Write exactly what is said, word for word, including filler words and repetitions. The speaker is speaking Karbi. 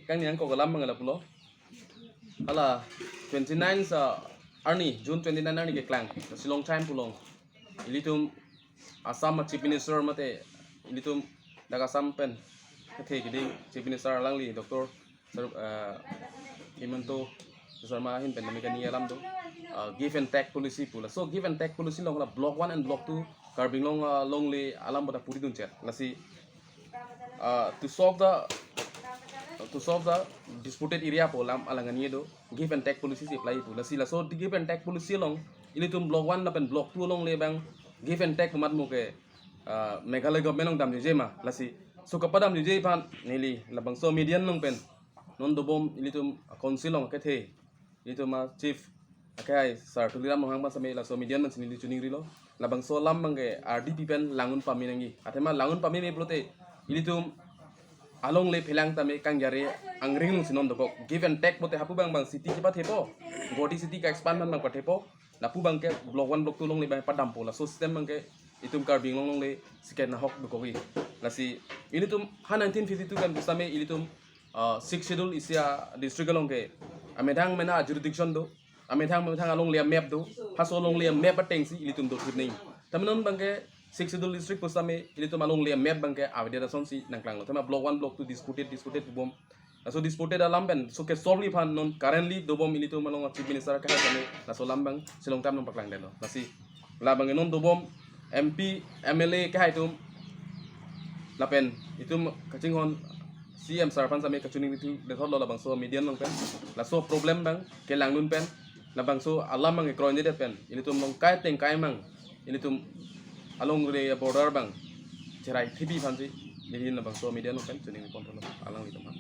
Kang yang kok alam mangala pulo. Hala twenty-nine sa arni, June twenty-nine arni keklang. Shillong Times pulong. Ilitum Assam Chief Minister mate ilitum dak Assam pen kethe kiding Chief Minister alangli Doctor Sar-, eh, Himanta Sharma ahin pen nami kani alam do. Ah, give and take policy pu. Laso give and take policy along la block one and block two Karbi Anglong, ah, alongle alam pada puri dun chet. Lasi, ah, to solve the, to solve the disputed area pu alam alang ani do. Give and take policy si apply pu. Lasi laso give and take policy along ilitum block one lapen block two alongle abang give and take pu mat mo ke, ah, Meghalaya government along damjuje ma. Lasi so kapadamjuje aphan neli labangso media along pen non dobom ilitum council along kethe, ilitum a chief akai Sar Tuliram Ronghang ma same laso media along si neli chuning rilo. Labangso alam abangke R D P pen langdun pame nangji. Athema langdun pame me pulote ilitum alongle phelang tame kangjare angring along si non dokok. Give and take pulote hapu abang abang city kepathepo, Guwahati city ka-expand abang abang pathepo. Lapu abangke block one block two alongle abang padampo. Laso system abangke itum Karbi Anglong alongle si kenahok dokokji. Lasi ilitum ha nineteen fifty-two kan pusitame ilitum, ah, Sixth Schedule isi a-district along ke amethang mena jurisdiction do. Amethang methang alongle a-map do. Halaso alongle a-map ateng si ilitum dothip nangji. Tame non abangke Sixth Schedule district pusitame ilitum alongle a-map abangke avedet asonsi nangklanglo. Tame block one block two disputed, disputed pu bom. Laso disputed alam pen so ke solve aphan non currently dobom ilitum along Chief Minister kehai tame laso alam abang Shillong Times along paklangdetlo. Lasi labang non dobom M P, M L A kehai atum lapen itum kachinghon C M sir aphan same kachuning rithu dethotlo labangso media along pen. Laso problem abang kelangdun pen labangso alam abang kekroinedet pen ilitum along kai teng kai mang ilitum alongle border abang cherai thipi aphansi neli labangso media along pen chuning ponthotlo alanglitum aphan.